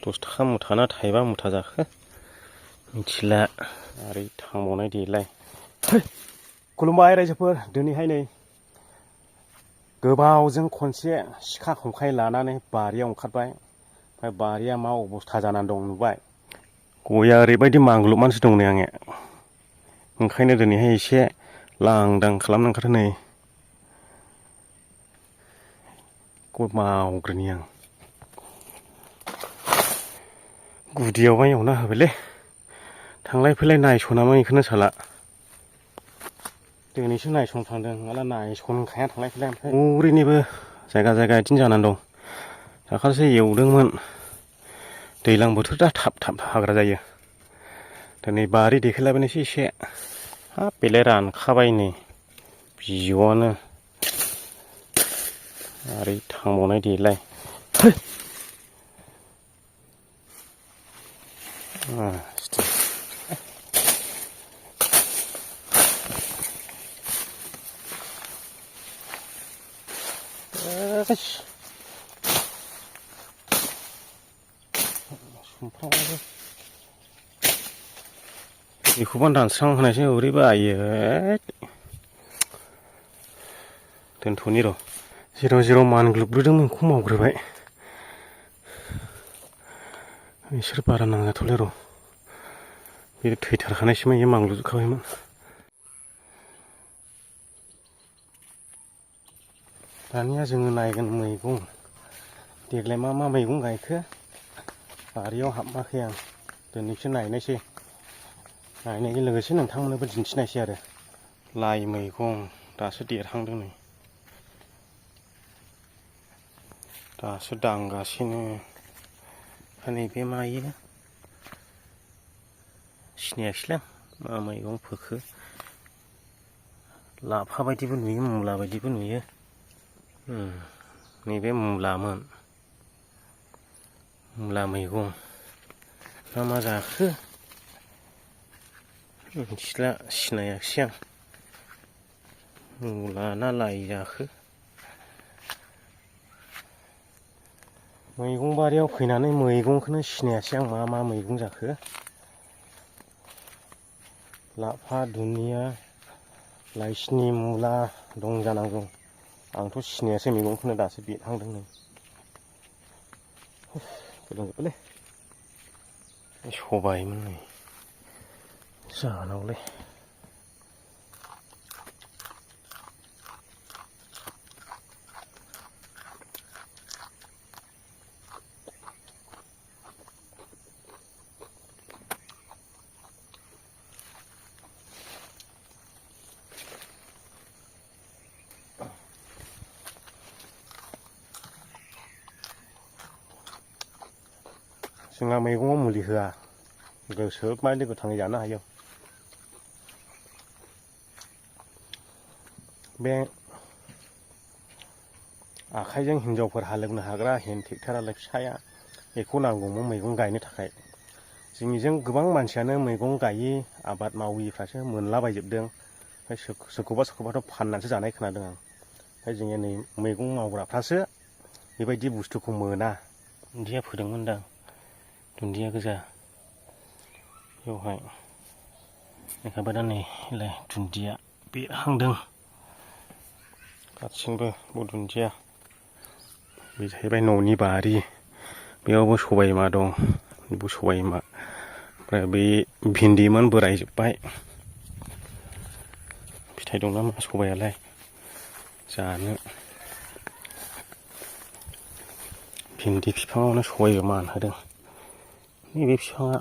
10 थाखा मुथा ना थाइबा मुथा जाखो मिथिला आरो थांबावनाय देलाय खुलुमबाय रायजोफोर दिनैहाय नै गोबावजों खनसे सिखा खंखाय लानानै बारियाव ओंखारबाय ओमफ्राय बारिया मा अबस्था जानानै दं नुबाय गया ओरैबायदि मांग्लुबनानैसो दं नै आंनिया ओंखायनो दिनैहाय एसे लांदां खालामनो ओंखारदों नै गय मावग्रोनि आं गुदियावहाय एवना होबायलै थांलाय फैलाय नायस'नामोन बेखौनो साला दिनैसो नायसनफ्लांदों माला नायसनखाया थांलाय फैलाय ओमफ्राय ओरैनिबो जायगा जायगा बिदिनो जानानै दं दाखालिसो एवदोंमोन दैज्लां बोथोर दा थाब थाब हाग्रा जायो दिनै बारि देखायलाबायनोसै एसे हाब बेलाय रानखाबाय नै बिजौआनो आरो थांबावनाय देलाय सुमफ्रामाबो बेखौबो दानस्रां होनायसै ओरैबो आयो दोनथ'नि र' जेराव जेराव मानग्लोबग्रोदों बेखौ मावग्रोबाय बिसोर बारा नांजाथ'ले र' बे थैथारखानायसोमोन बे मांग्लुबजोबखाबायमोन दानिया जोङो नायगोन मैगं देग्लाय मा मा मैगं गायखो बारियाव हाबाखै आं दिनैसो नायनायसै नायनायजों लोगोसे नोंथांमोननोबो दिन्थिनायसै आरो लाइ मैगं दासो देरहांदों नै दासो दांगासिनो नैबे मायो सिनायाखैलां मा मैगं फोखो लाफा बायदिबो नुयो मुला बायदिबो नुयो नैबे मुलामोन मुला मैगं मा मा जाखो मिथिला सिनायाखिसै आं मुला ना लाइ जाखो मैगं बारियाव फैनानै मैगंखौनो सिनायासै आं मा मा मैगं जाखो लाफा दुनिया लाइसिनि मुला दं जानांगौ आंथ' सिनायासै मैगंखौनो दासो बेरहांदों नै गोलांजोब्बायलै सबायमोन नै जानांगौलै जोंहा मैगङाव मुलि होआ गोसोबायदि गोथाङै जानो हायो बे आखाइजों हिनजावफोर हालेवनो हाग्रा हेन्ड ट्रेक्टरालाय फिसाया बेखौ नांगौमोन मैगं गायनो थाखाय जोंनिजों गोबां मानसियानो मैगं गायि आबाद माविफ्रासो मोनलाबायजोबदों ओमफ्राय सोरखौबाथ' फाननानैसो जानाय खोनादों आं ओमफ्राय जोंनिया नै मैगं मावग्राफ्रासो बेबायदि बुस्थुखौ मोना दुन्दिया फोदोंमोन दां दुन्दिया गोजा बेवहाय ओंखारबाय दा नैलाय दुन्दिया बेरहांदों गासिबो दुन्दिया बे जाहैबाय न'नि बारि बेयावबो सबायबिमा दं बेबो सबायबिमा ओमफ्राय बै भिन्दिमोन बोरायजोब्बाय फिथाइ दं नामा सबायालाय जानो भिन्दि बिफाङावनो सबायबिमा होदों नैबे बिफाङा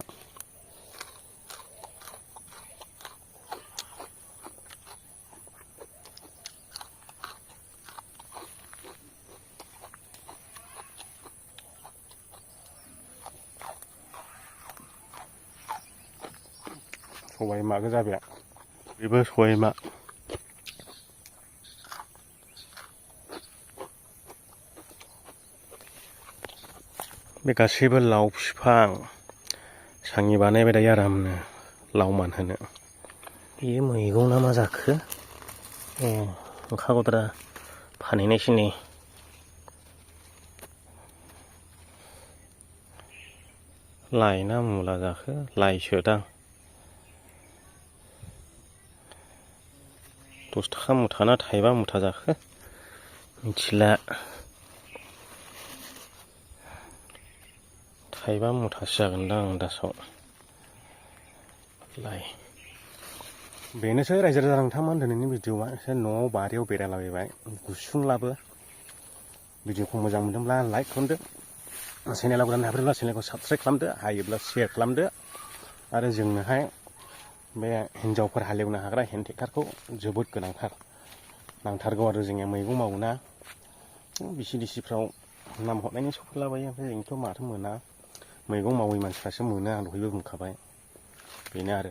सबायबिमा गोजा बेबो सबायबिमा बे गासैबो लाव बिफां सांनि बानायबाय दायो आरामनो लाव मानहोनो बे मैगं ना मा जाखो ओंखारगद्रा फानहैनायसै नै लाइ ना मुला जाखो लाइसोदां 10 थाखा मुथा ना थाइबा मुथा जाखो मिथिला थाइबा मुथासो जागोनदां दासाव लाइ बेनोसै रायजो राजा नोंथांमोन दिनैनि भिडिअआ एसे न'आव बारियाव बेरायलाबायबाय गुसुंलाबो भिडिअखौ मोजां मोनदोंब्ला लाइक खालामदो चेनेलाव गोदान हाबोब्ला चेनेलखौ साबस्क्राइब खालामदो हायोब्ला शेयार खालामदो आरो जोंनोहाय बे हिनजावफोर हालेवनो हाग्रा हेन्ड ट्रेक्टरखौ जोबोद गोनांथार नांथारगौ आरो जोंनिया मैगं मावोना बिसिडिसिफ्राव नाम हरनायनि सफैलाबायो ओमफ्राय जोंथ' माथो मोना मैगं मावै मानसिफ्रासो मोनो आं दहायबो बुंखाबाय बेनो आरो